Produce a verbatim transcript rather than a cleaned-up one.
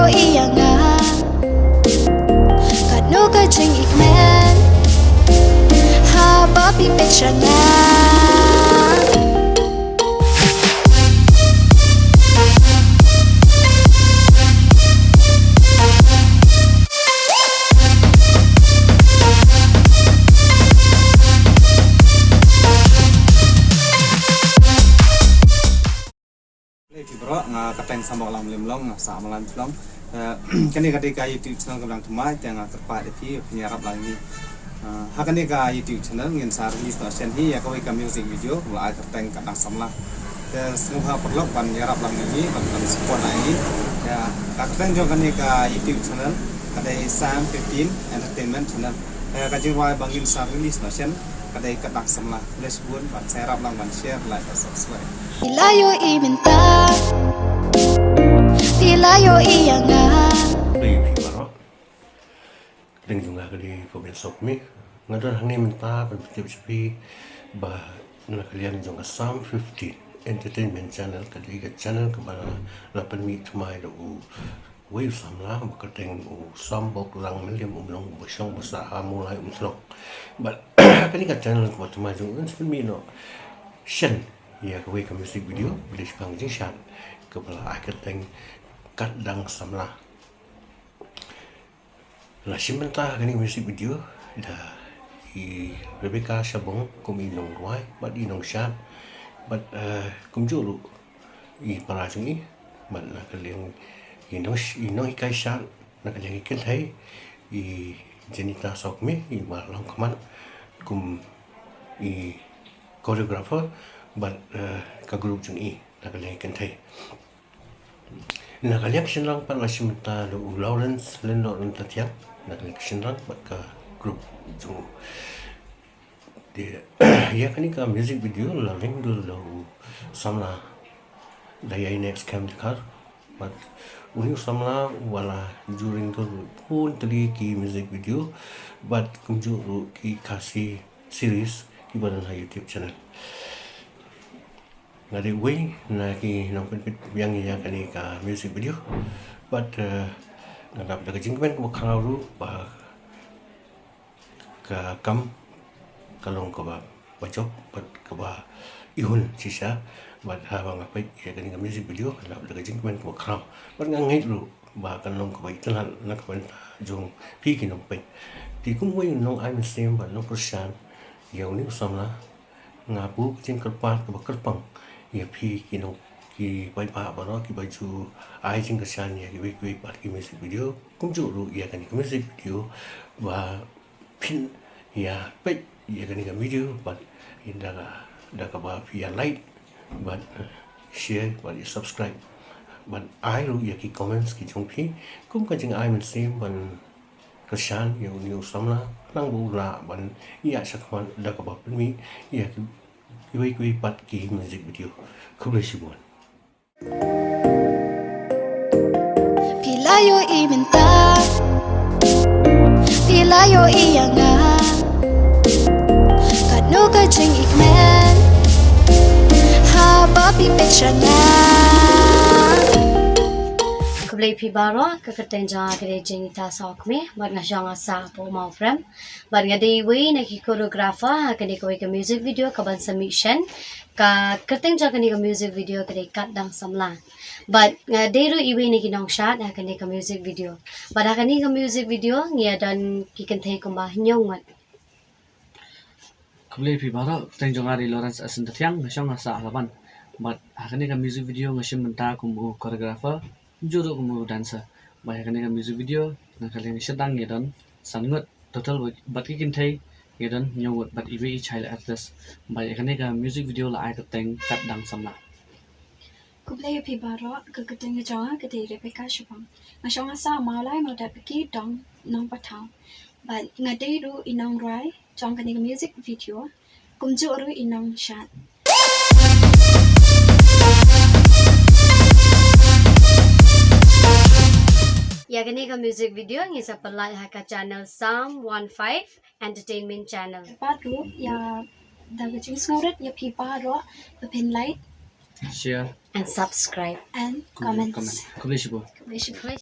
Ïa nga katno ka jingïakmen haba phi peit sha nga. Khublei phi baroh, nga kyrteng Sambok Langmlem Long, nga sah Malan Chlong. Eh, kane ka dei ka YouTube channel kaba dang thymmai, te nga kyrpad ïa phi, phin ïarap lang ïa ngi. Eh, ha kane ka YouTube channel ngin sa release noh shen hi ïa kawei ka music video, la ai kyrteng Kat Dang Samla. Te sngewbha paralok ban ïarap lang ïa ngi, ban, ban support lang ïa ngi. Ïa, ka kyrteng jong kane ka YouTube channel ka dei Sam fifteen Entertainment Channel. Ïa, ka jingrwai ba ngin sa release noh shen ka dei Kat Dang Samla. Khublei shibun, bad sa ïarap lang ban share, like, bad subscribe. Phi la ïohi mynta, phi la ïohi ïa nga. Khublei phi baroh. Kyrteng jong nga ka dei Fabian Sawkmie. Nga don hangne mynta ban pyntip sha phi ba na ka liang jong ka Sam fifteen Entertainment Channel, ka dei ka channel kaba la pynmih thymmai da u wei u samla ba kyrteng u Sambok Langmlem Umlong, ba shong ba sah ha Mawlai Umtlong. Bad kane ka channel kaba thymmai jong u, un sa pynmih noh shen ïa kawei ka music video ba dei shaphang ka jingshad kaba la ai kyrteng Kat Dang Samla. La shim bynta kane ka music video da i Rebecca Shabong kum i nongrwai bad i nongshad, bad, eh, kumjuh ruh i para jong i, bad na ka liang i nong, i nonghikai shad, na ka liang i kynthei, i Janita Sawkmie, i ba long khmat kum i choreographer, bad, eh, ka group jong i na ka liang i kynthei. Na ka liang ka shynrang pat la shim bynta da u Lawrence Lyngdoh Ryntathiang, na ka liang ka shynrang bad ka group jong u. Te ïa kane ka music video la ring dur da u samla da ïa i Next Camp Dkhar. Bad une u samla u la ju ring dur bun tylli ki music video bad kumjuh ruh ki Khasi series kiba don ha YouTube channel. Nga dei uwei na ki nongpynpeit biang ïa kane ka music video. Bad, eh, nga dap da ka jingkmen kaba khraw ruh ba ka kam ka long kaba, ba jop bad kaba ihun shisha. Bad haba nga peit ïa kane ka music video nga dap da ka jingkmen kaba khraw. Bad nga ngeit ruh ba kan long kaba itynnad na ka bynta jong phi ki nongpeit. Te kum uwei u nongai mynsiem bad nongkyrshan ïa une u samla, nga buh ka jingkyrpad kaba kyrpang ïa phi ki nong, ki paidbah baroh kiba ju ai jingkyrshan ïa kiwei kiwei pat ki music video, kumjuh ruh ïa kane ka music video ba phin ïa peit ïa kane ka video bad da ka, da kaba phi ïa like bad, eh, share bad ïa subscribe bad ai ruh ïa ki comments ki jong phi kum ka jingai mynsiem ban kyrshan ïa une u samla, nang ba u lah ban ïaid shakhmat da kaba pynmih ïa ki, kiwei kiwei pat ki music video. Khublei shibun. Phi la ïohi mynta, phi la ïohi ïa nga, katno ka jingïakmen haba phi peit sha nga. Khublei phi baroh, ka kyrteng jong nga ka dei Janita Sawkmie, bad nga shong nga sah hapoh Mawprem. Bad nga dei iwei na ki choreographer ha kane kawei ka music video kaban sa mih shen. Ka kyrteng jong kane ka music video ka dei Kat Dang Samla. Bad nga dei ruh iwei na ki nongshad ha kane ka music video. Bad ha kane ka music video ngi ïa don ki kynthei kumba hynñiew ngut. Khublei phi baroh, kyrteng jong nga dei Lawrence Asin Tathiang, nga shong nga sah ha Laban. Bad ha kane ka music video nga shim bynta kum u choreographer, kumjuh ruh kum u dancer. Bad ha kane ka music video na ka liang shadang ngi don san ngut total, bad ki kynthei ngi don hynñiew ngut bad iwei i child artist. Bad ha kane ka music video la ai kyrteng Kat Dang Samla. Khublei ïa phi baroh, ka kyrteng jong nga ka dei Rebecca Shabong. Nga shong nga sah Mawlai Mawdatpiki, Dong Nongpathaw. Bad nga dei ruh i nongrwai jong kane ka music video, kumjuh ruh i nongshad. Ïa kane ka music video ngin sa pynlait ha ka channel Sam one five Entertainment Channel. Pat ruh ïa da ka jingsngewrit ïa phi baroh ba phin like, share and subscribe and comments. Comment. Khublei shibun. Khublei shibun.